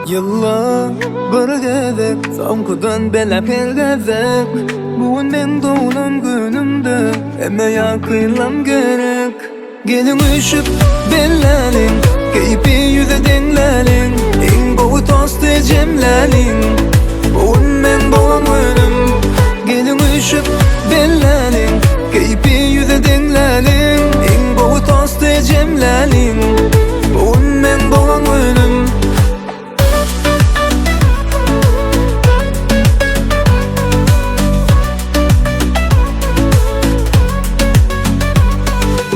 Ýylda bir gezek soňkudan bela her gezek Bu gün meň doglan günümde Hemme ýakynlam gerek Geliň üýşüp belläliň Keýpi ýüze deňläliň Iň gowy tosty jemläliň Bu gün meň doglan günüm Geliň üýşüp belläliň Keýpi ýüze deňläliň Iň gowy tosty jemläliň Bu gün meň doglan günüm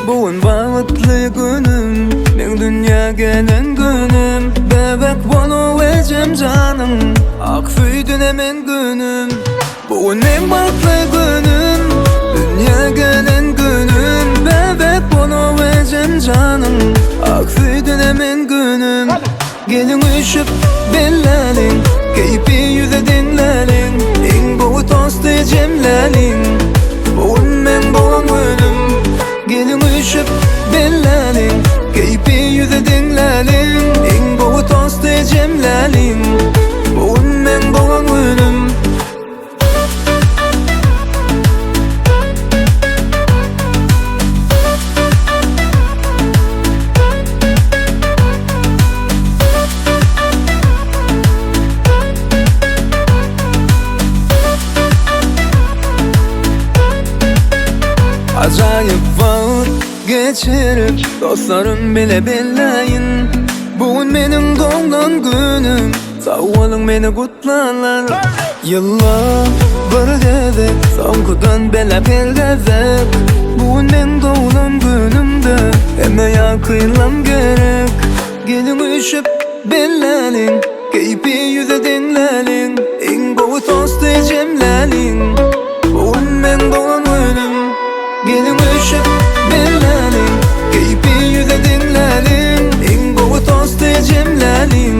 Bu gün bagtly günüm Meň dünýä gelen günüm Bebek bolup ejem janyň Ak süýdüne men günüm Bu gün meň bagtly günüm Dünýä gelen günüm Bebek bolup ejem janyň Ak süýdüne men günüm Geliň üýşüp belläliň Keýpi ýüze deňläliň Iň gowy tosty jemläliň Bu gün meň doglan günüm Geliň üýşüp belläliň Keýpi ýüze deňläliň Iň gowy tosty jemläliň Bu gün meň doglan günüm Ajaýyp wagt geçirip dostlarym bile belläýin Bu gün meniň doglan günüm Sag boluň meni gutlanlar Ýylda bir gezek soňkudan bela per gezek Bu gün meň doglan günümde Hemme ýakynlam gerek Geliň üýşüp belläliň Keýpi ýüze deňläliň Iň gowy tosty jemläliň Bu gün meň doglan günüm Geliň üýşüp belläliň Keýpi ýüze deňläliň Iň gowy tosty jemläliň.